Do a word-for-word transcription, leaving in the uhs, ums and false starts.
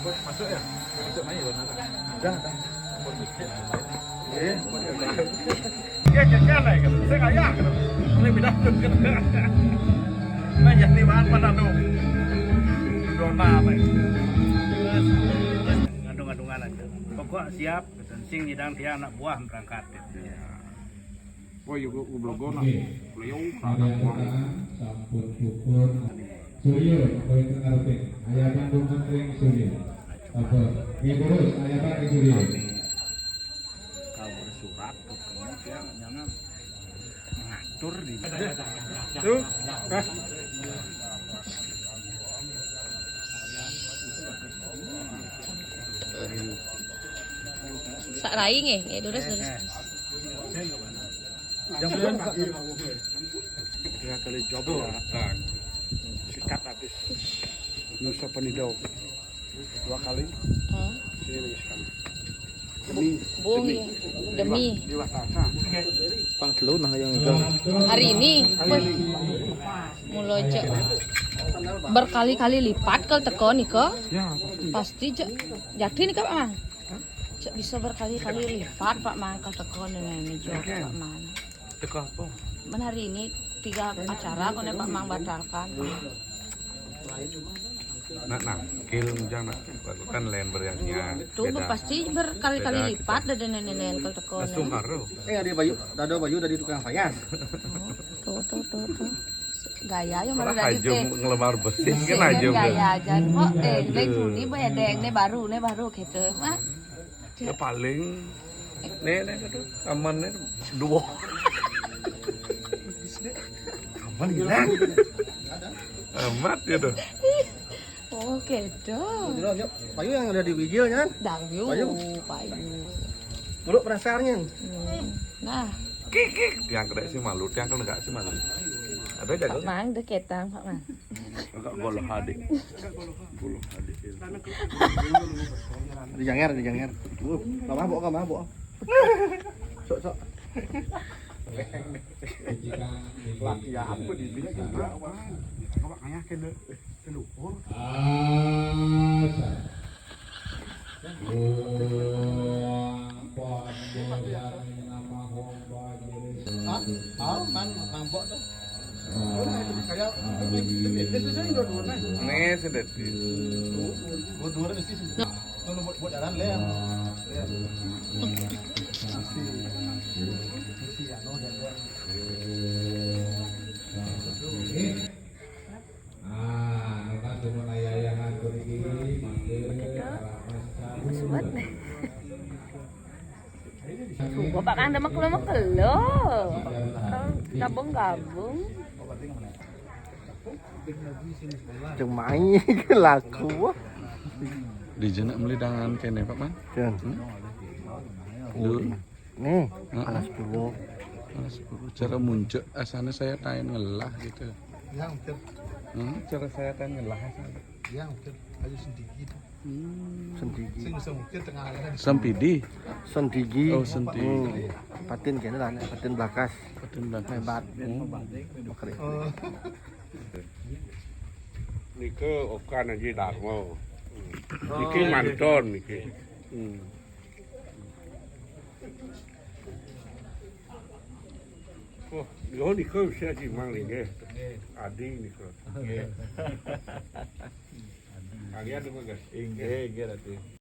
Masuk ya? Masuk main ya, Nana? Dah, dah. Eh, ya, ya, ya, lah, kan. Saya kaya, kan. Saya beda, kan. Nah, jadi bahan mana tu? Dona, apa? Ngadung-ngadungan aja. Pokok siap, sing nyidang tiang anak buah berangkat. Oh, iya, gua, gua belum gua, nak. Beliau, ada yang sampun pupun. Suryo, poin penalti. Ayah Bandung Menteng Suryo. Apa? Ya, terus, Ayah Bandung Suryo. Kalau bersurat, ketemu dia jangan mengatur di. Tuh. Sak rai nggih, nggih, terus, terus, terus. Yang belum, Pak. Ya, kali job ya. Sikat habis. Nusa Penida. Dua kali. Hmm. Sini lagi sekali. Demi, Bung, demi. Ya. Demi. Di Wakasa. Pang telu nah yang itu. Hari ini. Hari ini. Mula cek berkali-kali lipat kalau teko nika. Ya, pasti. Pasti cek. Jadi nika, Pak Mang. Cek bisa berkali-kali lipat, Pak Mang, kalau teko dengan job, Pak Mang. Teko apa? Men hari ini tiga acara kok nek Pak Mang batalkan. Nak nangkil, jang nak, kan lain beriannya. Tuh, beda. Pasti berkali-kali lipat dari nenek-nenek kalau teko. Langsung karo. Eh, ada Bayu, ada Bayu dari tukang fayans. Tuh, tuh, tuh, tuh. Gaya ya malah dari teh. Ngelemar besin kan aja. Gaya aja. Kok, eh, lain sudi, bae, deng, ne baru, ne baru gitu. Hah? Ya paling nih, nih, aduh, aman nih, dua. Aman hilang. Amat gitu. Oh, gitu. Payu yang ada di Wijil, kan? Dayu, Payu. Payu. Dulu penasarannya. Hmm. Nah. Kik, kik. Tiang kena sih malu, tiang kena nggak sih malu. Ada jago. Pak Mang, deketang, Pak Mang. Agak gol hadik. Gol hadik. Dijanger, dijanger. Uh, nggak mabok, nggak mabok. Sok, sok. Laki aku di sini juga. Coba kayak kena, kena ukur. Hah? Tahu kan mabok tuh. Nih, sendiri. Dua-dua mesti sih. Kalau buat, buat jalan, Len. Len. Mesti, mesti, anu, dan, dan. Ah, memang cuma ayah-ayahan pergi, mampir, keramas, cabut. Suat nih. Bapak kan ada makelo-makelo. Gabung-gabung. Cuma laku. Di jenak meli dangan kene, Pak Man? Jan. Hmm? Lu. Nih, heeh. Panas puluh. Panas puluh. Cara muncul asana saya tain ngelah gitu. Yang ter. Hmm, cara saya tain ngelah asana. Yang ter. Ayo sendiri. Hmm. Sendigi. Sing bisa mungkin tengah air. Sempidi. Sendigi. Oh, sendigi. Hmm. Patin kene lah, nek patin blakas. Patin blakas. Mebat. Hmm. Makri. Oh. Nike Okan Aji Darmo. Niki manton niki. Hmm. Oh, yo nike bisa Aji Mang niki. Adi nike. Nggih. Kalian apa, guys? Inggih, inggih, Ratu.